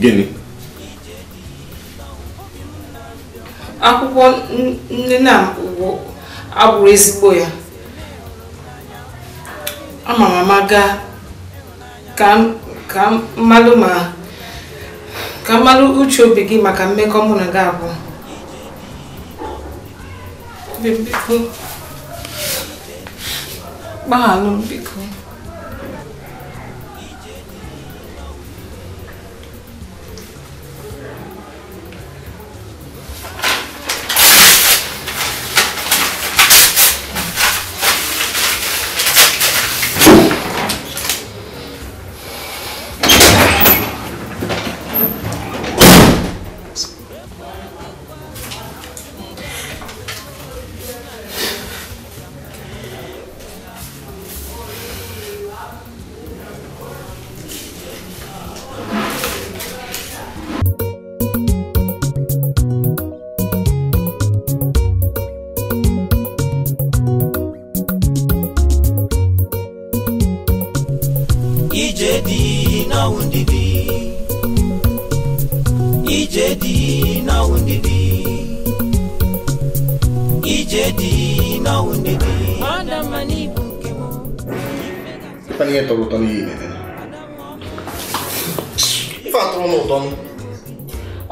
Gịnị? Akwụkwọ nne na abụrụ ezigbo ya. Ama m ama gaa ka mmalụ ma ka mmalụ uche obi gị maka mmekọ mụ na gị abụọ. Biko gbaghalụ m biko.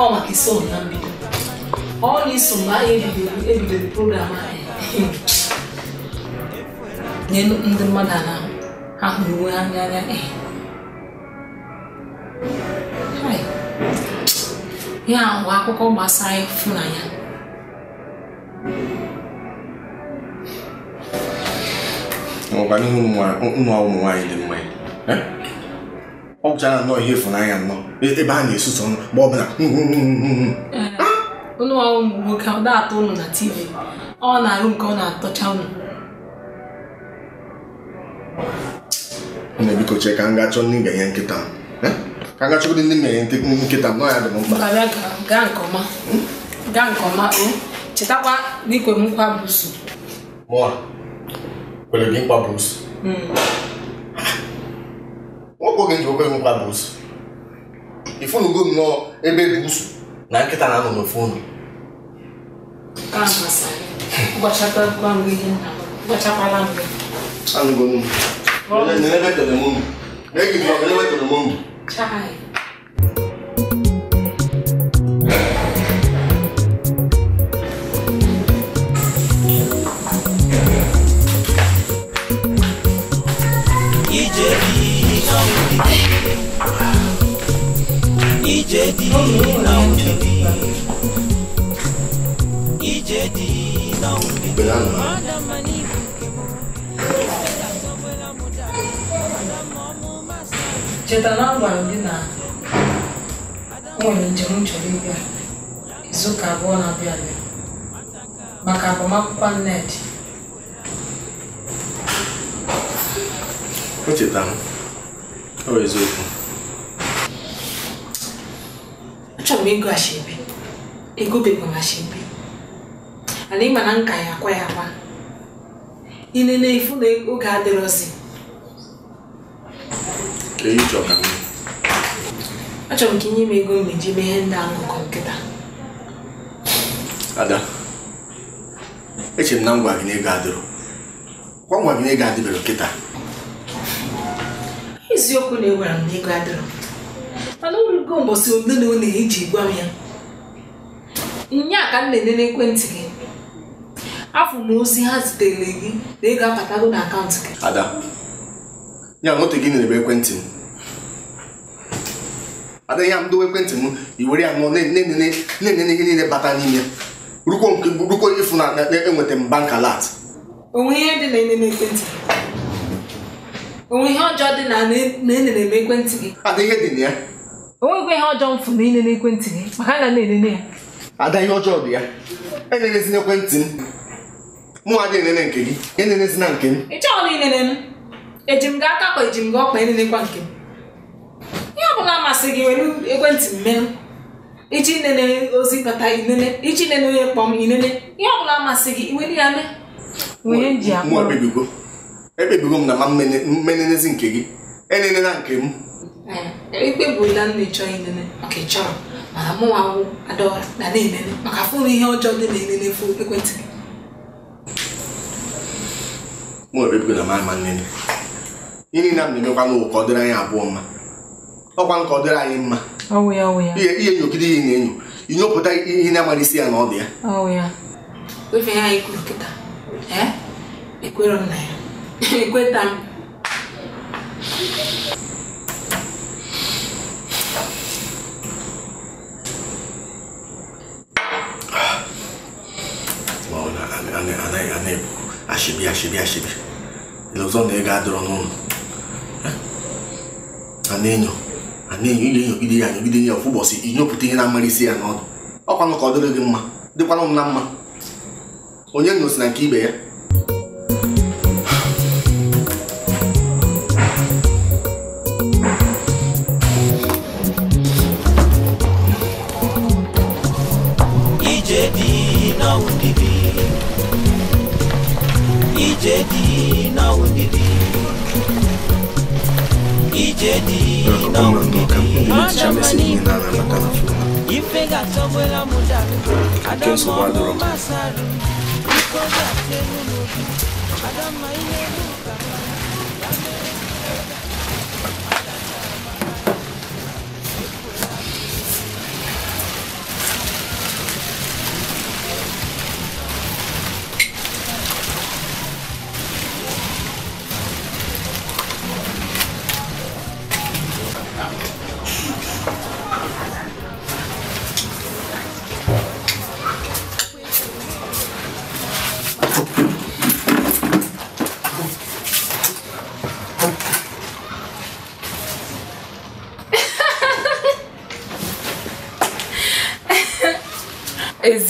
Ọ maka iso na mbido. Ọ na-eso mgbe anyị ebidoro program anyị. Nye ndị mmadụ a na-ahụ ha hụrụ onwe ha n'anya. Ya ahụ akụkọ gbasara ịfụnanya. Ọkwa n'ihu ụmụ nwaanyị dị mma. Ọ bụchara nnọọ ihe ịfụnanya nnọọ ebe a na-esuso ọnụ mgbe ọbụla. Unu ụmụ nwoke ọ na-atọ unu na TV, ọ na-arụ nke ọ na-atọcha unu. Nne biko chee ka m gaa chọọ ndị ga-enye nkịta m. Ka m gaa chọgodo ndị ga-enye nkịta m, nọ ya dị m mkpa. Gaa nke ọma. Gaa nke ọma o. Chetakwa na ikwe m nkwa busu. Mụa kwere gị nkwa busu. Nwoke oge nji okwe m nkwa busu. Ifunugo nnọọ ebe busu na nkịta na-anọ n'ofu unu. Ka masịrị. Gwachakwala m ihe nna m. Gwachakwala m gị. Anụgo m. N'ebe Telemundo. N'ebe Telemundo. Chai. Cheta na agwara m gị na o nwere njem m chọrọ ịbịa izuụka abụọ na-abịa abịa maka agbamakwụkwọ Nnedi. O chetara m, ọ bụ eziokwu. Achọrọ m ego ashebi, egobekwa m ashebi, ana ịma na nka ya akwa ya akwa. Inene ifu na oge adịrọzi. Achọrọ m ka inye m ego m iji mee ihe ndị ahụ nkọ nkịta. Ada, eche m na ngwa gị na ego adịrọ. Kwa ngwa gị na ego adịbere kịta. Eziokwu na egwara m na ego adịrọ. Mana orugo mbọsị ole na ole eji gwa m ya. Nnyaa ka m na-enene ekwentị gị. Afụ m ozi ha zitere gị na ego abatago na akaụntụ gị. Ada, ya nweta gị na-ebe ekwentị m. Ada ya m dowe ekwentị m, i were ya ṅụọ na-enene ihe niile bata n'ime. Rukwo ịfụ na enweta m bank alert. Onwe ihe dị na enene ekwentị gị? Onwe ihe ọjọọ dị na enene m ekwentị gị? Ada ihe dị na ya. Onwekwa ihe ọjọọ m fụ na enene ekwentị gị maka a ga na-enene ya. Ada ihe ọjọọ dị ya. Enenezina ekwentị m. Mụ adịghị enene nke gị. Enenezina nke m. Ị chọrọ na inene m? Eji m gị aka ka eji m gị ọkpa enenekwa nke m. Ihe ọbụla masị gị were ekwentị m mee. Iji nene ozi bata inene, iji nene onye kpọm inene. Ihe ọbụla masị gị iwere ya mee. Onye ji akpọrọ. Mụ ekpebigo. Ekpebigo m na ma mmenenezi nke gị. Enenena nke m. Ekpebiela m na ịchọ inene maka ị chọrọ. Mana mụ nwa Adaọra na na-enene maka fụrụ ihe ọjọọ dị na enene fụ ekwentị gị. Mụ ekpebigo na ma nnene. Ihe niile m na-emekwa n'ụwa ka ọ dịrị anyị abụọ mma. Ọkwa nke ọ dịrị anyị mma. Ihe nyogide ihe na-enyo. Inyopụta ihe na-amara isi ya na ọ dị ya. Ife ya anyị kwuru kịta. Ekwero m na ya. Ekweta m. Anaghị ashebi ashebi ashebi. Ụzọ na ego adịrọ n'ụlọ. A na-enyo ihe enyogide ya anyogide ya ofu ụbọchị inyopụta ihe na-amara isi ya n'ọdụ. Ọkwanụ ka ọ dịrị gị mma, dịkwanụ m na mma. Onye nyosi na nke ibe ya.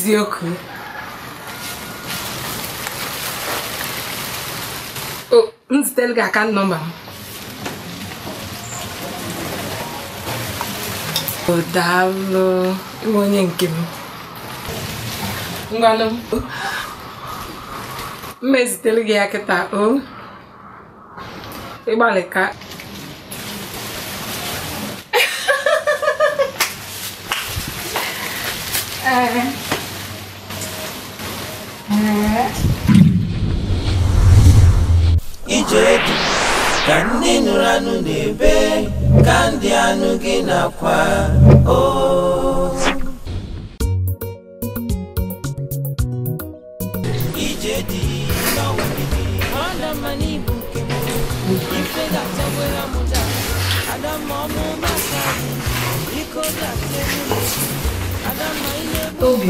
Eziokwu. O, m zitere gị aka nọmba m. O, daalụ, ịbụ onye nke m. Ngwanụ, m ezitere gị ya kịta, o. Ịgbalị ka. Ije dị ka ndị nụrụ anụ na-ebe ka ndị anụ gị na-akwa o. Ije dị n'ọwụdị adama n'ibu nke m ife ga-atọgbere m da adama ọmụ maka biko ga-atọgbere adama ihe Obi.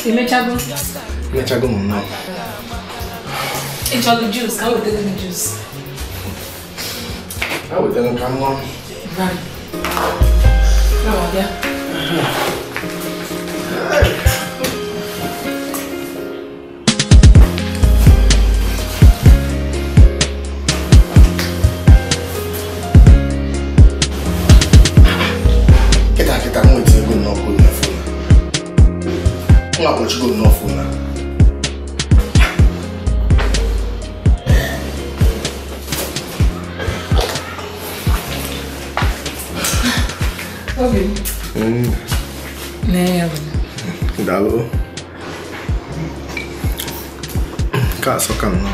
Emechago? Emechago m nnọọ. Ị chọrọ juice? Ka m wetara gị juice. A wetara m ka m ṅụọ. Bịa. Kịta kịta m wetara ego nnọọ kwuru na fon. M akpọchigo nnọọ fon na. Obi. Nee ya bụ. Daalụ. Nke a sọka nnọọ.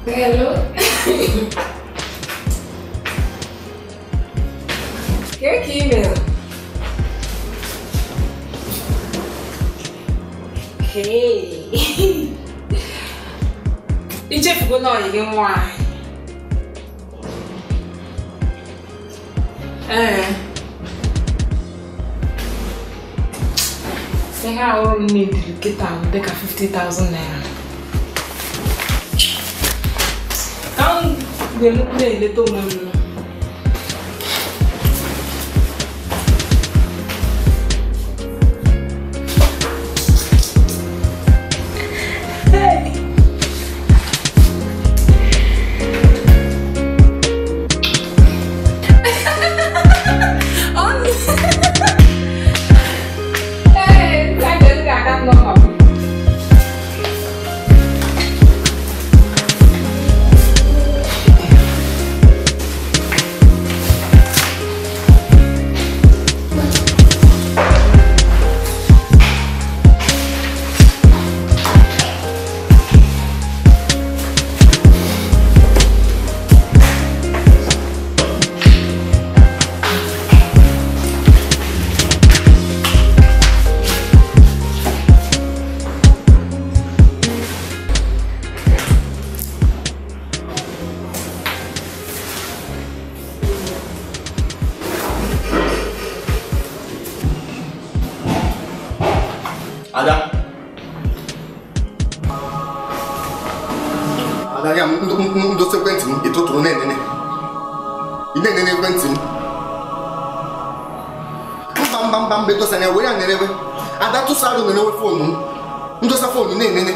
Hello. Kee ka ị mere? Hey. Ichefugo na ọyị gị nwaanyị. Ee. Ihe ahụ m na-ediri kịta ahụ dịka 50,000 naira. Ka m na-eleta onwe m. Ada. Ada ya ndosa ekwentị m ị tụtụrụ na-enene. Ị na-enene ekwentị m. Mba mba mba mba edosa ya were ya nerewe. Ada tụsa arụ nerewe foonu m. Ndosa foonu na-enene.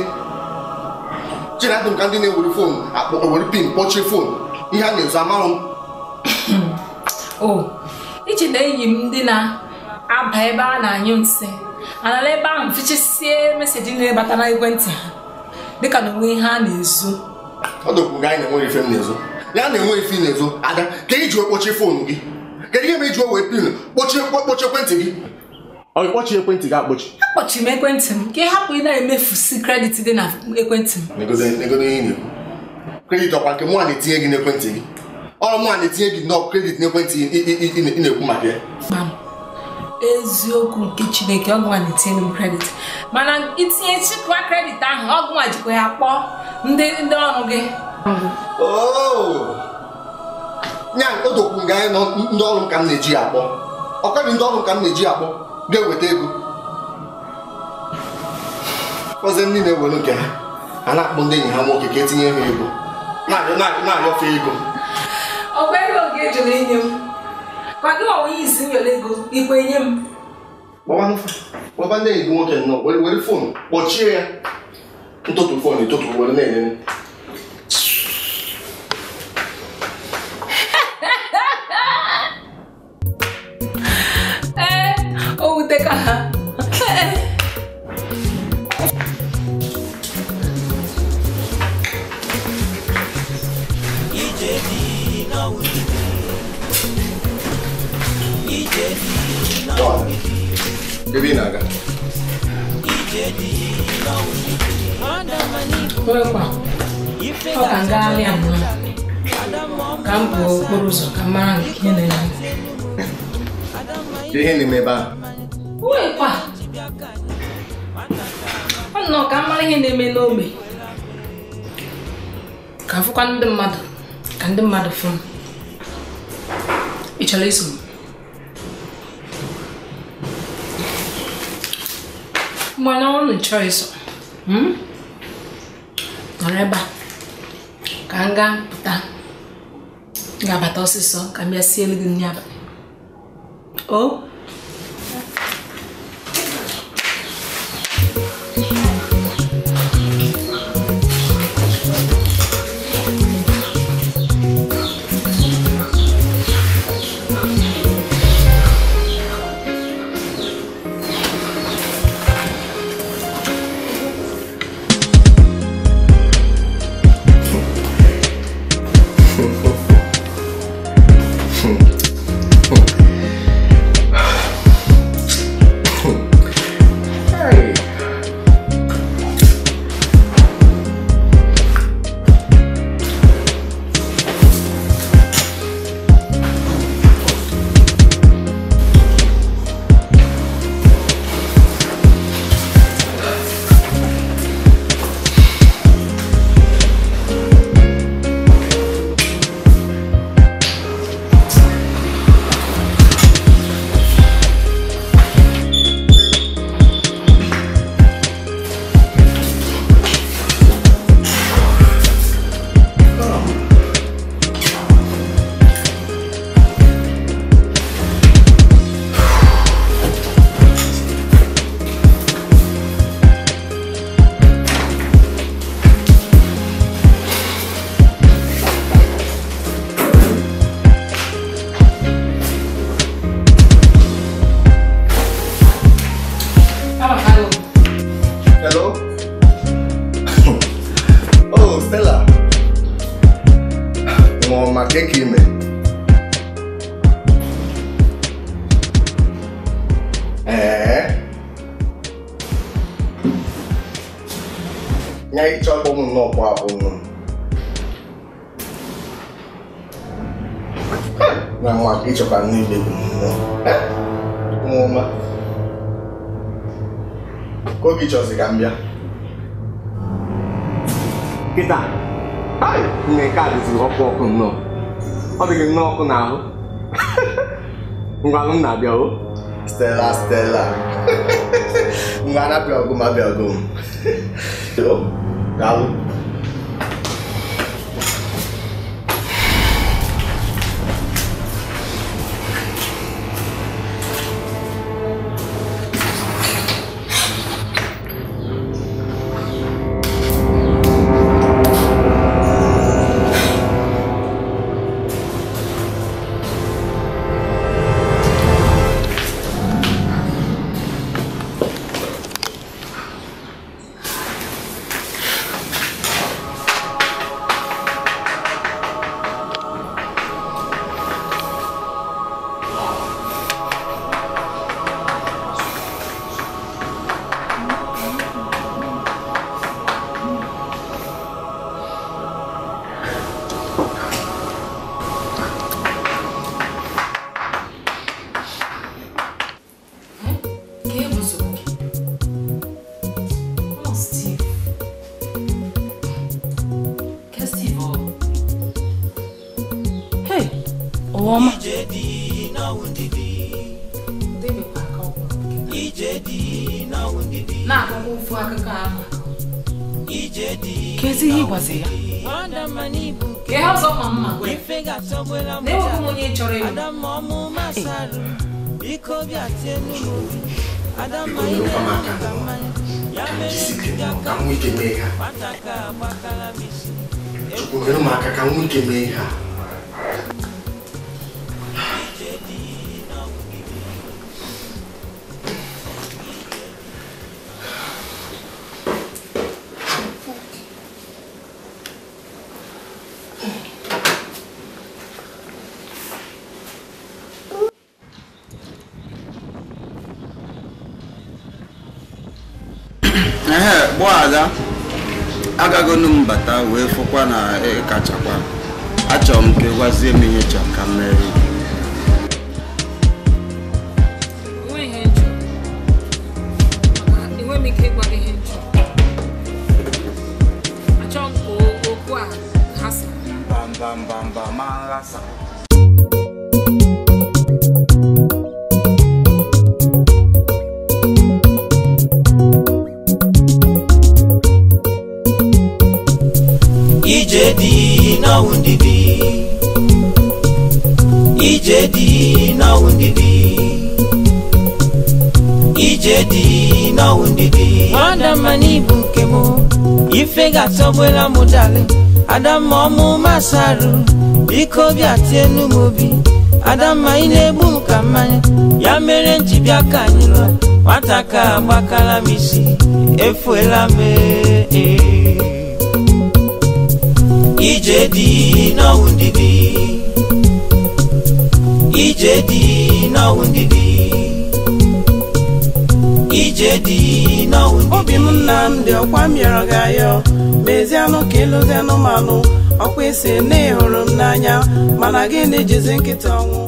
Chere adị m ka ndị na-ewere foonu akpọ were pin kpọchie foonu. Ihe a na-ezo amarụ m. O, iche na enyi m ndị na-aba ebe a na-anyụ nsị. Anala ebe ahụ fichisie meseji na-ebata na ekwentị ha dịka na onwe ihe a na-ezo. Ọ dọkwu gị anyị na-enwere ife m na-ezo. Ya na-enwe ife ị na-ezo. Ada, ka iji wee kpọchie foonu gị. Kedu ihe ma iji wee pin kpọchie ekwentị gị? Ọ kpọchie ekwentị gị akpọchi? Akpọchiri m ekwentị m ka ị hapụ ị na-emefusi kredit dị na ekwentị m. Negodo ihe ị na-ekwu. Kredit ọkwa nke mụnwa na-etinye gị n'ekwentị gị. Ọrụ mụnwa na-etinye gị nnọọ kredit n'ekwentị ị na-ekwu maka ya. Eziokwu nke Chineke ọgụnwa na-etinye m kredit mana itinye chịkwa kredit ahụ ọgụnwa jikwa ya kpọọ ndị ọrụ gị. Nya odokwu nga anyị nọ ndị ọrụ m ka m na-eji akpọ. Ọkadị ndị ọrụ m ka m na-eji akpọ ga-eweta ego. Ọzọ ndị na-ewere nke ha a na-akpọ ndị enyi ha nwoke ka etinye ha ego na-arịọfe ego. Ọkwa ego nke ejiri inye m kwa gị ọnwa isi nwere ego ikwe nye m. Kpọba ndị enyi gị nwoke nnọọ were fon kpọchie ya ntụtụ fon ịtụtụ were na-enene. Ee, o wuteka ha. Ebe ị na-aga? Nwekwa, ọ ka ngagharị a nnọọ ka m pụọ okporo ụzọ ka m mara nke ihe na-eme. Ihe na-eme ebe ahụ? Nwekwa, ọ nnọọ ka m mara ihe na-eme n'ogbe ka fụkwa ndị mmadụ ka ndị mmadụ fụ m. Ị chọrọ iso m? Mana ọ nụ chọọ iso nọrọ ebe a ka m gaa pụta ga-abata ọsịsọ ka m bịa sielu gị nri abalị. O Hello? Oh, Stella. Nwa keke ime. Ee. Nya ịchọ akpọ m nnọọ kwa abụ nnọọ. Na nwa ịchọkwa n'ime bụ nnọọ. Nwa ka oge ịchọzi ka m bịa. Kịta, nne nke a dịziri ọkụ ọkụ nnọọ. Ọ dị gị nnọọ ọkụ n'ahụ. Ngwanụ m na-abịa o. Stella, Stella. Ngwa na-abịa ọgụ m abịa ọgụ m. Daalụ. Na-akọkwa ofu akụkọ ahụ. Kezi ihe ịgwazi ya? Ka ihe ọzọ ma mma gwa ya. Na-enweghị m onye chọrọ ịlụ. Biko nyerekwa m aka ka m jisi ike ka m nwee ike mee ihe a. Chukwu nyere m aka ka m nwee ike mee ihe a. Ada agagonu m bata wee fụkwa na kachakwa achọrọ m ka gwazie m ihe chọrọ ka m mere. Enweghị m ike ịgwa gị ihe nchọ. Achọrọ m ka okwu a ghasa. Mba mba mba ma nghasa. Ije dị n'ọnwụ ndidi, ije dị n'ọnwụ ndidi, ije dị n'ọnwụ ndidi. Adamma n'ibu nke m, ife ga-atọgbela m dali. Adamma ọmụ masarụ, biko bịa tienu m obi. Adamma ị na-egbu m ka mmanya, ya mere m ji bịa ka anyị lụọ. Nwata ka agbakala m isi, efuela m ee. Ije dị n'ọnwụ ndidi, ije dị n'ọnwụ ndidi, ije dị n'ọnwụ ndidi. Obi m Nnamdi ọkwa m yọrọ gị ayọ, mezianụ ka ịlụzianụ manụ, ọkwa isi na ị hụrụ m n'anya, mana gịnị jizi nkịta ọnwụ.